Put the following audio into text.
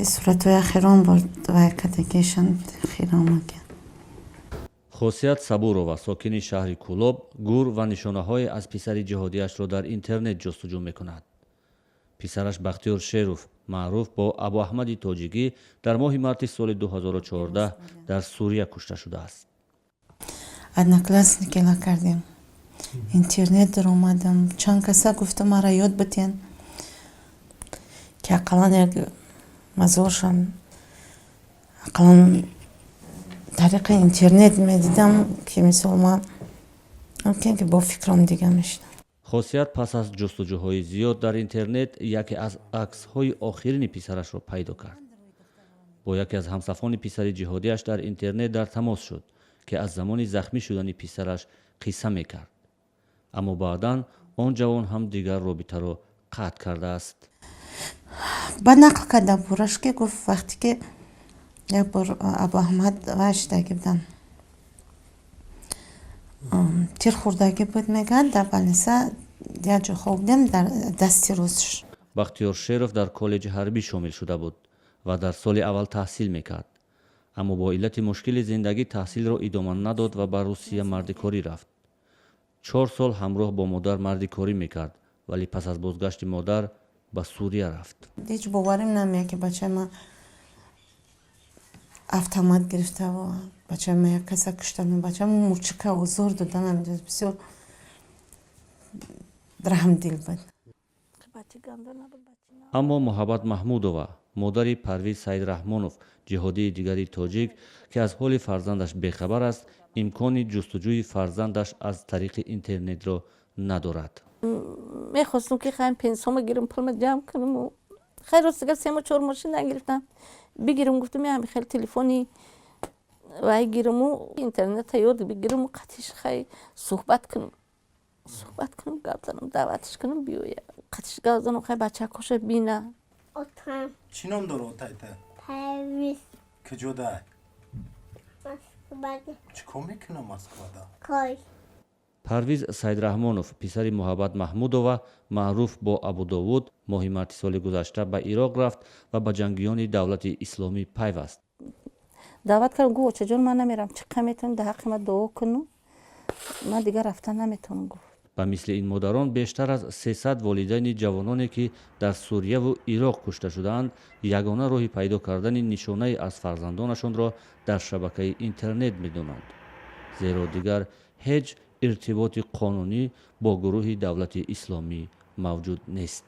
Суратҳои ахирон бор вай кардагишан хиромаки. Хосият Сабурова, сокини шаҳри Кӯлоб, гур ва нишонаҳое аз писари ҷиҳодиашро дар интернет ҷустуҷӯ мекунад. Писараш Бахтиёр Шеров, маъруф бо Абуаҳмади Тоҷикӣ, дар моҳи марти соли 2014 дар Сурия кушта шудааст. Одноклассники ла кардем, интернет даромадам, чанд каса гуфта мара ёд битен, ки ақаллан як мазоршам ақаллан тариқи интернет медидам, ки мисол ман мумкин ки бо фикрам дига мешидам. Хосият пас аз ҷустуҷӯҳои зиёд дар интернет яке аз аксҳои охирини писарашро пайдо кард. Бо яке аз ҳамсафони писари ҷиҳодиаш дар интернет дар тамос шуд, ки аз замони захмӣ шудани писараш қисса мекард, аммо баъдан он ҷавон ҳам дигар робитаро қатъ кардааст. Баъд нақл карда бураш, ки гуфт, вақте ки як бор Абуаҳмад вай шудагӣ буданд, тир хӯрдагӣ буд, мегӯяд, дар больница як ҷо хоб будем, дар дасти ростш. Бахтиёр Шеров дар коллеҷи ҳарбӣ шомил шуда буд ва дар соли аввал таҳсил мекард, аммо бо иллати мушкили зиндагӣ таҳсилро идома надод ва ба Русия мардикорӣ рафт. 4 сол ҳамроҳ бо модар мардикорӣ мекард, вале пас аз бозгашти модар ба Сурия рафт. Ҳеҷ боварим намеяд, ки бачаи ман автомат гирифта, бачаи ман як каса куштан, бачаи ман мурчика озор дода намедонист, бисёр раҳмдил буд. Аммо Муҳаббат Маҳмудова, модари Парвиз Саидрахмонов, ҷиҳодии дигари тоҷик, ки аз ҳоли фарзандаш бехабар аст, имкони ҷустуҷӯи фарзандаш аз тариқи интернетро надорад. Мехостум, ки хаем пенсома гирам, пулма ҷамъ кунаму хай, рост дигар сему чор мошин нагирифтам, бигирам, гуфтам, ям хел телефони вай гираму интернета ёд бигираму қатиш хай суҳбат кунам, гап занам, даъватиш кунам, биёя, қатиш гап занам, хай бачакоша бина. Отам. Чӣ ном дора отайта? Парвиз. Куҷодай? Москвада. Чӣ кор мекуна Москвада? Кор. Парвиз Саидрахмонов, писари Муҳаббат Маҳмудова, маъруф бо Абудовуд, моҳи марти соли гузашта ба Ироқ рафт ва ба ҷангиёни Давлати Исломӣ пайваст. Даъват кардам, гуфт: «Очаҷон, ман намерам, чӣ қа метавонӣ дар ҳаққи ман дуо куну, ман дигар рафтан наметавонам», гуфт. Ба мисли ин модарон бештар аз 300 волидайни ҷавононе, ки дар Сурияву Ироқ кушта шудаанд, ягона роҳи пайдо кардани нишонае аз фарзандонашонро дар шабакаи интернет медонанд, зеро дигар ҳеҷ иртиботи қонунӣ бо гурӯҳи Давлати Исломӣ мавҷуд нест.